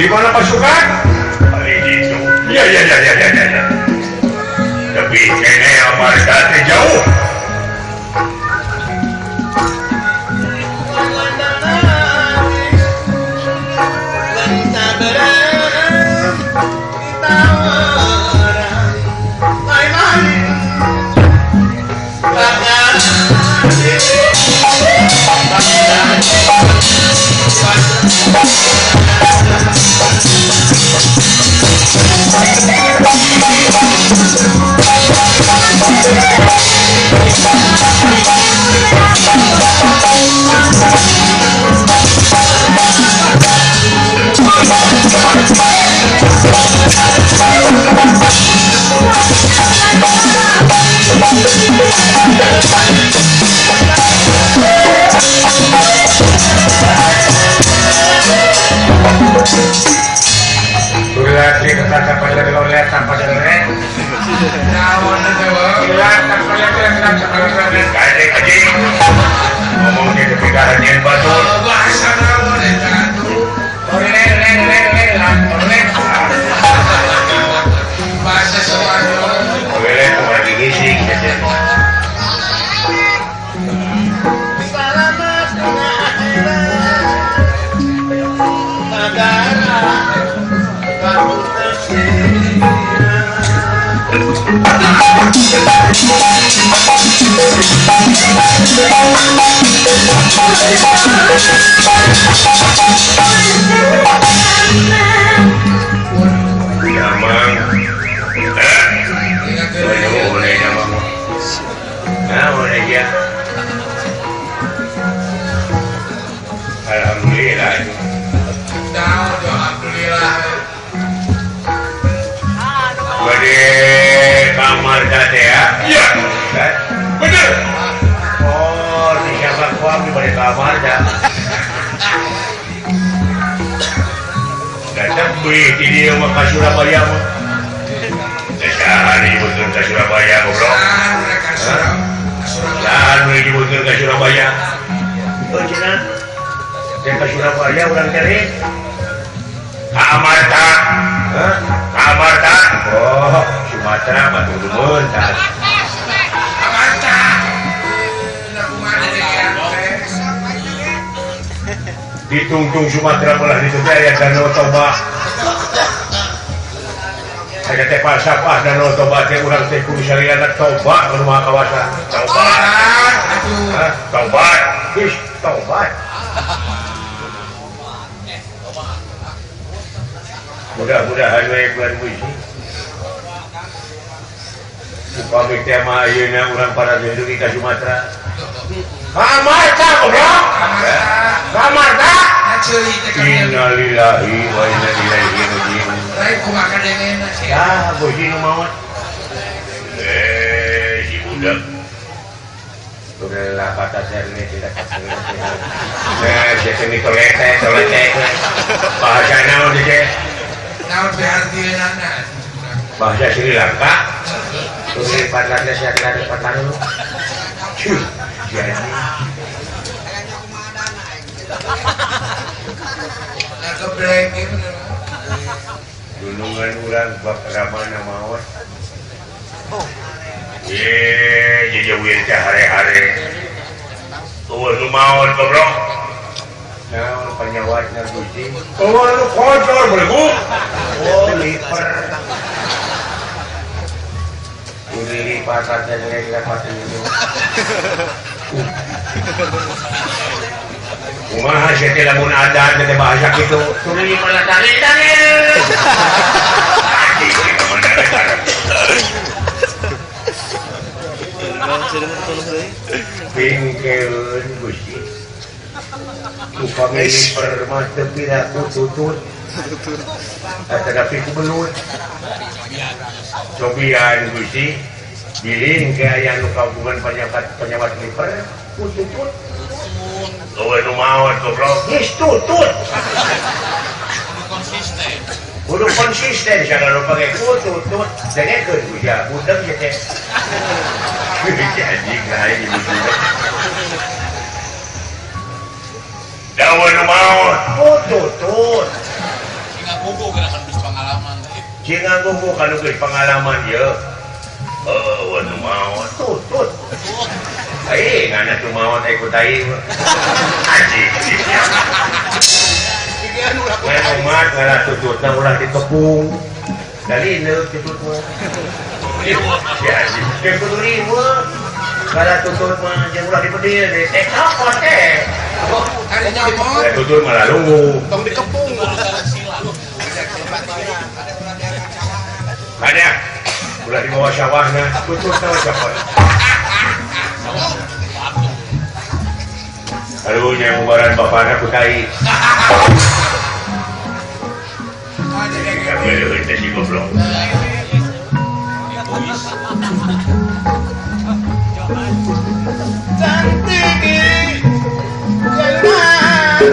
Di mana pasukan? Hari itu. Ya. Tapi kene amarga teh jauh. Sumatera batu dumeun tah. Ditungtung Sumatera belah ditu teh aya Danau Toba. Ada teh falsafah Danau Toba teh urang teh kudu salilana toba ka maha kawasa. Tobat. Hah, tobat. Geus tobat. Mudah-mudahan we bulan puisi. Upami tema ayeuna urang para dugi ka Sumatera. Kamarta goblok. Kamarta. Innalillahi wa inna ilaihi raji'un. Lain kumaha kadengena sia. Ah, Gusti nu maot. Si budak. Turela kata serne tidak eh, sia teh tolete tolete. Bahasa naon teh? Naon dihartieunana? Bahasa Sri Lanka. Turun patlatnya sia teh patlan. Cuh, jadi. Nah, geblek ieu bener. Gunungan urang bab ramana maot. Ye, jejeuweun teh hare-hare. Eueuh nu maot goblok. Naon panyawatna Gusti? Eueuh nu kocor beleguk. Oh, liper. Uri pasar teh lepat itu. Kumaha sia teh lamun adan teh bahasa kitu. Tuluy malah tarik-tarik. Bingkeun Gusti. Upami liper mah teu piraku tutut. Tetapi ku belut. Cobian Gusti. Bilin ke aya nu kagungan penyawat liper ku tutut. Eueuh nu maot goblok. Geus tutut. Kudu konsisten. Kudu konsisten sagala nu pake ku tutut. Dengekeun ku sia budeg sia teh. Anjing lain ibu budak. Dawa nu maot ku tutut. Cing ngagugu gerakan geus pengalaman teh. Cing ngagugu kanu geus pengalaman ye. Eueuh nu maot tutut. Ai ngana tu maot ai ku tai. Anjing. Ngan umat ngalah tututna ulah ditepung. Dalineuk tutut mah. Ya anjing, teu kudu riweuh. Ngalah tutut mah jeung ulah dibedil deui teh copot teh. Ari nyomot. Tutut malah lungu. Tong dikepung. Ada. Ulah dibawa sawahna, tututna copot. Karunya mubaran bapana ku tai. Kabeuleun teh si goblok. Cantik. Jalan.